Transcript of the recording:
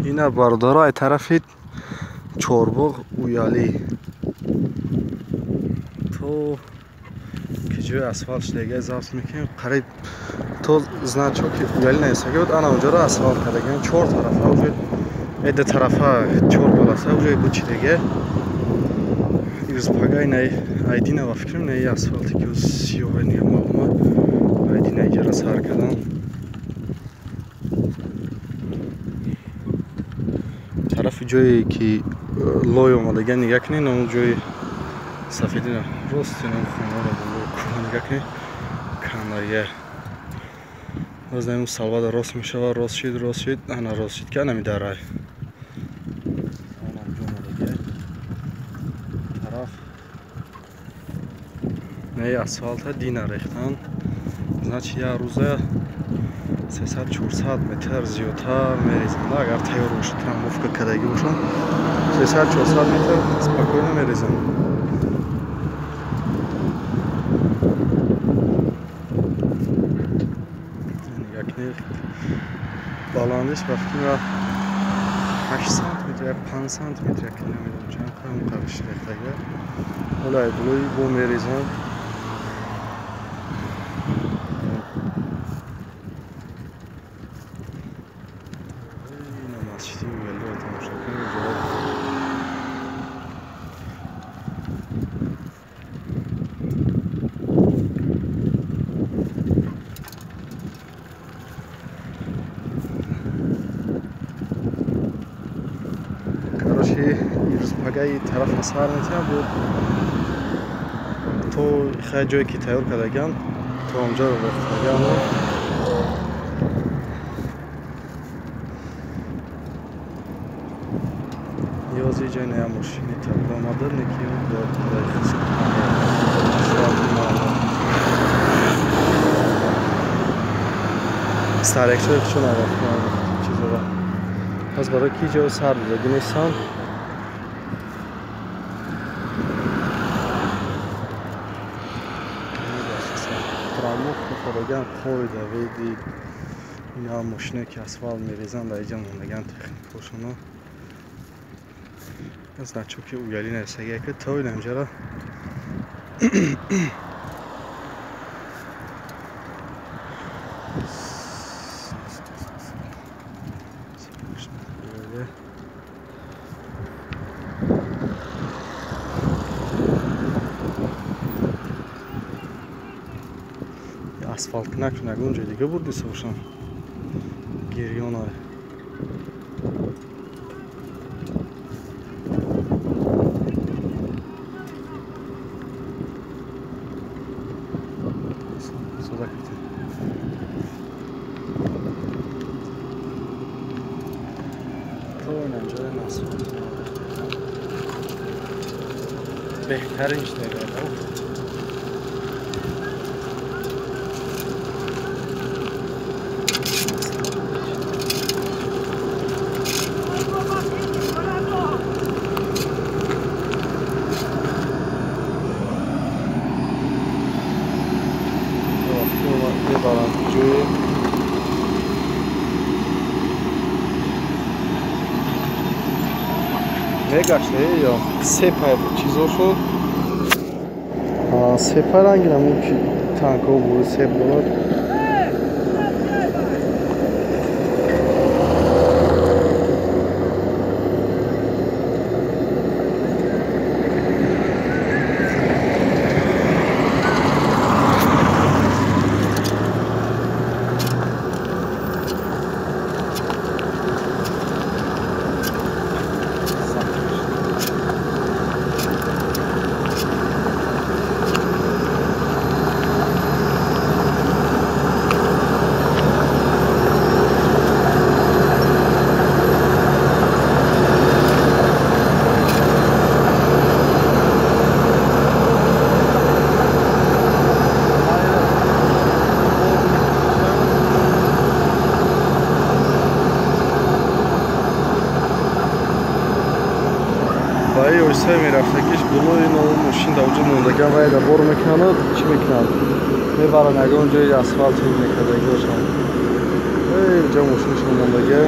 Ина бародаро ай тарафи Чорбоғ Уялӣ то ки ҷои асфалт шудагия запс мекунем, қариб то значоки Уялӣ наисага буд, ана онҷоро асфалт кардагиан, чор тарафа уже эда тарафа чор полоса уже бучидагия. Ирзпагай най айдина ва фикрам най асфалте ки сиёҳ нига маълума айдина иҷара сар кардан. Тарафи ҷое ки лой омадагия нига кунед, он ҷои сафедина рост ин хонаро болои кӯҳ нига кунед, кандагия. Боз наим салвада рост мешава, рост шид, рост шид, ана рост шид ки анами дарай. Тараф не асфалта дина рехтан, значит як рӯза 300-400 метр зиёдтар мерезанд. Агар тайёр бошад, трамбовка кардагӣ бошанд, 300-400 метр спокойно мерезанд. Баландиш ба фикр 8 сантиметр я 5 сантиметр як намедонам чанд қадам қариш рехтага. Ҳоло ай болои бо мерезанд. Ина масҷиди Уялиро тамошо кунед. Ирзпагаи тарафа сар метиҳам буд то хай ҷое ки тайёр кардагиам то онҷоро рехтагиам. Ёзи ҷой ная мошини табла омада, неки сарекчои чун чизора пас барои ки ҷо сар додагӣ нестам. Трамбовка қоида веди ина мошине ки асфалт мерезанд дар иҷа мондагиан техникҳошоно. Значоки Уялӣ нависагия ки то инамҷара асфалт накун, ягон ҷои дига бурдиса бошам гирёна. Беҳтарин шудага. Мегашта ё се пай чизо шуд, се пай ранги намун ки танкҳо буд, се дорад. Оҳиста мерафтагиш болои нову мошин дар оҷо мондагиам вайда бор мекунанд, чӣ мекунанд, мебаранд ягон ҷои асфалт мекардагиошон. Ҷо мошинашон мондагия.